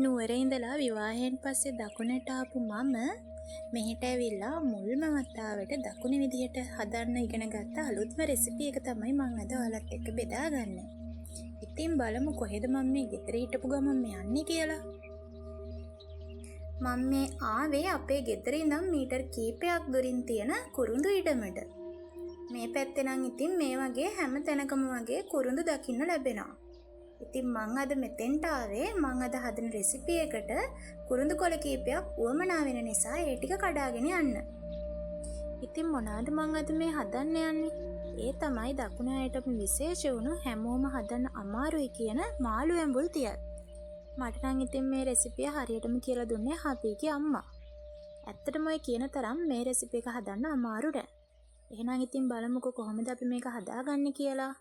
නුවර ඉඳලා විවාහයෙන් පස්සේ දකුණට ආපු මම මෙහෙට ඇවිල්ලා මුල්ම වතාවට දකුණේ විදිහට හදන්න ඉගෙන ගත්ත අලුත්ම රෙසිපි එක තමයි මං අද ඔයාලත් එක්ක බෙදාගන්නේ. ඉතින් බලමු කොහෙද මං මේ ගෙදර හිටපු ගමන් මේ යන්නේ කියලා. මං මේ ආවේ අපේ ගෙදර ඉඳන් මීටර් කීපයක් දුරින් තියෙන කුරුඳු ඉඩමට. මේ පැත්තේ නම් ඉතින් මේ වගේ හැම තැනකම වගේ කුරුඳු දකින්න ලැබෙනවා. ඉතින් මං අද මෙතෙන්ට ආවේ මං අද හදන රෙසිපි එකට කුරුඳු කොළ කීපයක් උවමනා වෙන නිසා ඒ ටික කඩාගෙන යන්න. ඉතින් මොනවාද මං අද මේ හදන්න යන්නේ? ඒ තමයි දකුණ අයටම විශේෂ වුණු හැමෝම හදන්න අමාරුයි කියන මාළු ඇඹුල් තියල්. මට නම් ඉතින් මේ රෙසිපිය හරියටම කියලා දුන්නේ හපීගේ අම්මා. ඇත්තටම ඔය කියන තරම් මේ රෙසිපි එක හදන්න අමාරු නෑ. එහෙනම් ඉතින් බලමුකෝ කොහොමද අපි මේක හදාගන්නේ කියලා.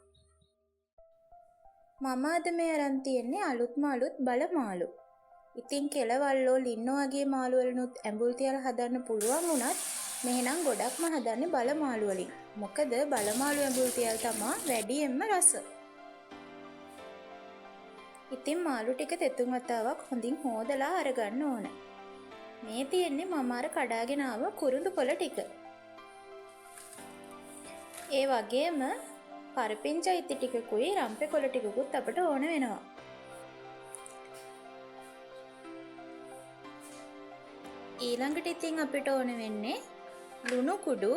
මම අද මේ අරන් තියෙන්නේ අලුත්ම අලුත් බල මාළු. ඉතින් කෙලවල්ලෝ ලින්නෝ වගේ මාළු වලිනුත් ඇඹුල් තියල් හදන්න පුළුවන් වුණත් මෙහෙනම් ගොඩක්ම හදන්නේ බල මාළු වලින්. මොකද බල මාළු ඇඹුල් තියල් තමා වැඩියෙන්ම රස. ඉතින් මාළු ටික තෙතුන් වතාවක් හොඳින් හෝදලා අරගන්න ඕන. මේ තියෙන්නේ මම අර කඩාගෙන ආව කුරුඳු කොළ ටික. ඒ වගේම කරපිංචා ඉති ටිකකුයි රම්පෙ කොළ ටිකකුත් අපට ඕන වෙනවා. ඊළඟට ඉතින් අපිට ඕන වෙන්නේ ලුණු කුඩු,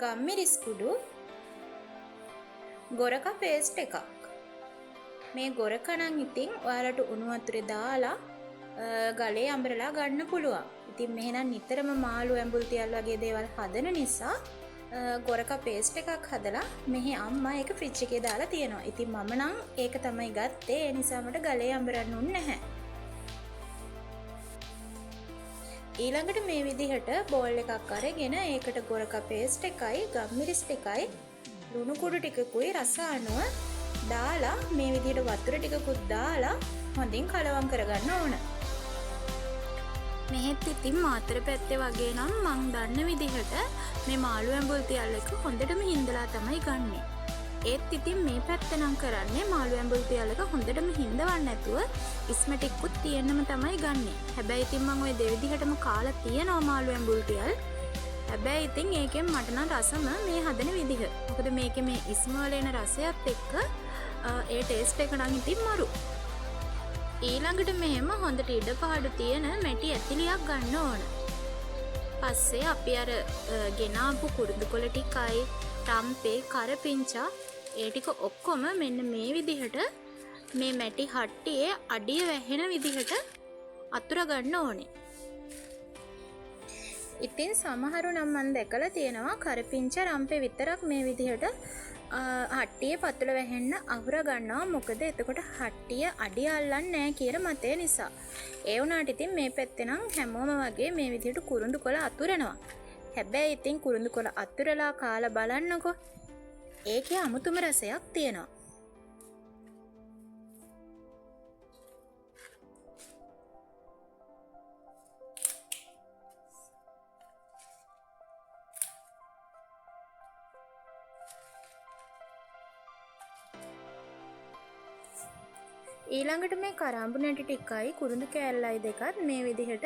ගම්මිරිස් කුඩු, ගොරක පේස්ට් එකක්. මේ ගොරක නම් ඉතින් ඔයාලට උණු වතුරේ දාලා ගලේ අඹරලා ගන්න පුළුවන්. ඉතින් මෙහෙනම් නිතරම මාළු ඇඹුල් තියල් වගේ දේවල් හදන නිසා ගොරක පේස්ට් එකක් හදලා මෙහි අම්මා ඒක ෆ්‍රිජ් එකේ දාලා තියෙනවා. ඉතින් මම නම් ඒක තමයි ගත්තේ. ඒ නිසා මට ගලේ අඹරන්න උන්නේ නැහැ. ඊළඟට මේ විදිහට බෝල් එකක් අරගෙන ඒකට ගොරක පේස්ට් එකයි ගම්මිරිස් ටිකයි ලුණු කුඩු ටිකකුයි රස අනුව දාලා මේ විදිහට වතුර ටිකකුත් දාලා හොඳින් කලවම් කරගන්න ඕන. මෙහෙත් ඉතින් මාතර පැත්තේ වගේ නම් මං දන්න විදිහට මේ මාළු ඇඹුල් තියල් එක හොඳටම හින්දලා තමයි ගන්නෙ. ඒත් ඉතින් මේ පැත්ත නම් කරන්නේ මාළු ඇඹුල් තියල් එක හොඳටම හින්දවන්න නැතුව ඉස්ම ටිකකුත් තියෙන්නම තමයි ගන්නෙ. හැබැයි ඉතින් මං ඔය දෙවිදිහටම කාලා තියෙනවා මාළු ඇඹුල් තියල්. හැබැයි ඉතින් ඒකෙන් මට නම් රසම මේ හදන විදිහ. මොකද මේකේ මේ ඉස්ම වල එන රසයත් එක්ක ඒ ටේස්ට් එක නම් ඉතින් මරු. ඊළඟට මෙහෙම හොඳට ඉඩ පාඩු තියෙන මැටි ඇතිලියක් ගන්න ඕන. පස්සේ අපි අර ගෙනාපු කුරුඳු කොළ ටිකයි රම්පේ කරපිංචා ඒ ටික ඔක්කොම මෙන්න මේ විදිහට මේ මැටි හට්ටියේ අඩිය වැහෙන විදිහට අතුර ගන්න ඕනේ. ඉතින් සමහරු නම් මං දැකලා තියෙනවා කරපිංචා රම්පේ විතරක් මේ විදිහට හට්ටියේ පතුල වැහෙන්න අහුර ගන්නවා. මොකද එතකොට හට්ටිය අඩිය අල්ලන්නේ නෑ කියන මතය නිසා. ඒ වුණාට ඉතින් මේ පැත්තේ නම් හැමෝම වගේ මේ විදිහට කුරුඳු කොළ අතුරනවා. හැබැයි ඉතින් කුරුඳු කොළ අතුරලා කාලා බලන්නකෝ. ඒකේ අමුතුම රසයක් තියෙනවා. ඊළඟට මේ කරාඹු නැටි ටිකයි කුරුඳු කෑල්ලයි දෙකත් මේ විදිහට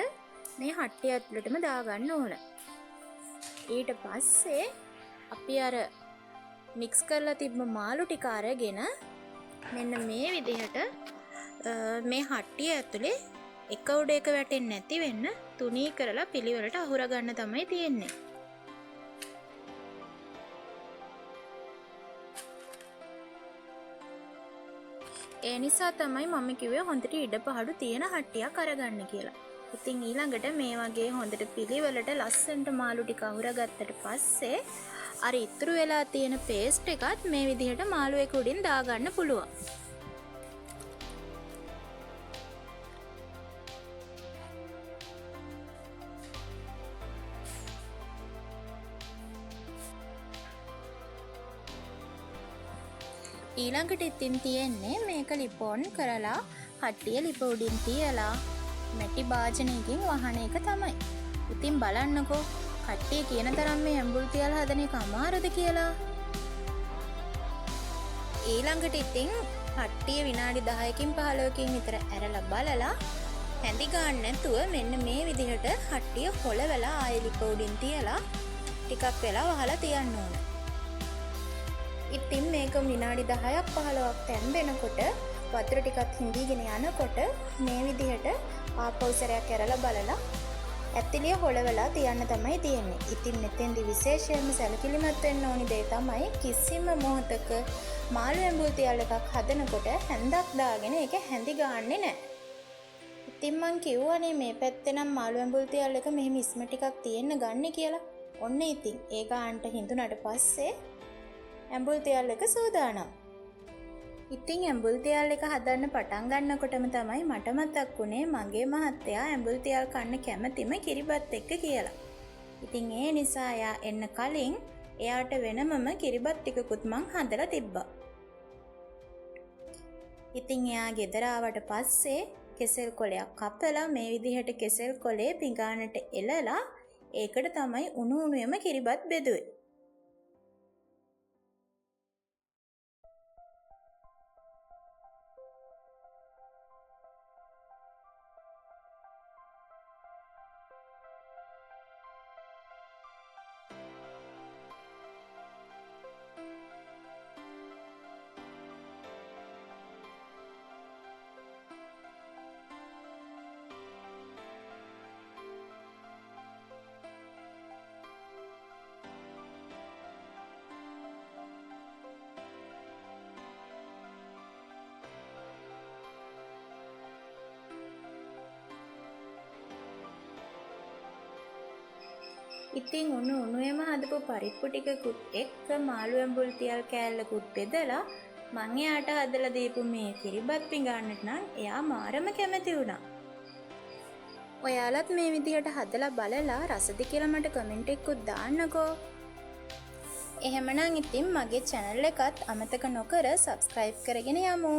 මේ හට්ටිය ඇතුළටම දාගන්න ඕන. ඊට පස්සේ අපි අර මික්ස් කරලා තිබ්බ මාළු ටික අරගෙන මෙන්න මේ විදිහට මේ හට්ටිය ඇතුලේ එක උඩ එක වැටෙන්නේ නැති වෙන්න තුනී කරලා පිළිවෙලට අහුර ගන්න තමයි තියෙන්නේ. ඒ නිසා තමයි මම කිව්වේ හොඳට ඉඩ පහඩු තියෙන හට්ටියක් අරගන්න කියලා. ඉතින් ඊළඟට මේ වගේ හොඳට පිළිවෙලට ලස්සනට මාළු ටික අහුරගත්තට පස්සේ අර ඉතුරු වෙලා තියෙන පේස්ට් එකත් මේ විදිහට මාළු එක උඩින් දාගන්න පුළුවන්. ඊළඟට ඉතින් තියෙන්නේ මේක ලිපොන් කරලා හට්ටිය ලිප උඩින් තියලා මැටි භාජනයකින් වහන එක තමයි. ඉතින් බලන්නකෝ කට්ටිය කියන තරම් මේ ඇඹුල් තියල් හදන එක අමාරුද කියලා. ඊළඟට ඉතින් හට්ටිය විනාඩි 10කින් 15කින් විතර ඇරලා බලලා හැඳි ගන්න නැතුව මෙන්න මේ විදිහට හට්ටිය හොලවලා ආයෙ ලිප උඩින් තියලා ටිකක් වෙලා වහලා තියන්න ඕන. ඉතින් මේක විනාඩි 10ක් 15ක් තැම්බෙනකොට වතුර ටිකක් හිඳීගෙන යනකොට මේ විදිහට ආපහු සැරයක් ඇරලා බලලා ඇතිලිය හොලවලා තියන්න තමයි තියෙන්නේ. ඉතින් මෙතෙන්දි විශේෂයෙන්ම සැලකිලිමත් වෙන්න ඕනි දේ තමයි කිසිම මොහොතක මාළු ඇඹුල් තියල් එකක් හදනකොට හැන්දක් දාගෙන ඒක හැඳි ගාන්නේ නැහැ. ඉතින් මං කිව්වනේ මේ පැත්තේ නම් මාළු ඇඹුල් තියල් එක මෙහෙම ඉස්ම ටිකක් තියෙන්න ගන්න කියලා. ඔන්න ඉතින් ඒ ගානට හිඳුනට පස්සේ ඇඹුල් තියල් එක සූදානම්. ඉතින් ඇඹුල් තියල් එක හදන්න පටන් ගන්නකොටම තමයි මට මතක් වුණේ මගේ මහත්තයා ඇඹුල් තියල් කන්න කැමතිම කිරිබත් එක්ක කියලා. ඉතින් ඒ නිසා එයා එන්න කලින් එයාට වෙනමම කිරිබත් ටිකකුත් මං හදලා තිබ්බා. ඉතින් එයා ගෙදර ආවට පස්සේ කෙසෙල් කොලයක් කපලා මේ විදිහට කෙසෙල් කොලේ පිඟානට එලලා ඒකට තමයි උණු උණුවෙම කිරිබත් බෙදුවේ. ඉතින් උණු උණුවේම හදපු පරිප්පු ටිකකුත් එක්ක මාළු ඇඹුල් තියල් කෑල්ලකුත් බෙදලා මං එයාට හදලා දීපු මේ කිරිබත් පිඟානට නම් එයා මාරම කැමති වුණා. ඔයාලත් මේ විදිහට හදලා බලලා රසද කියලා මට කමෙන්ට් එකකුත් දාන්නකෝ. එහෙමනම් ඉතින් මගේ චැනල් එකත් අමතක නොකර සබ්ස්ක්‍රයිබ් කරගෙන යමු.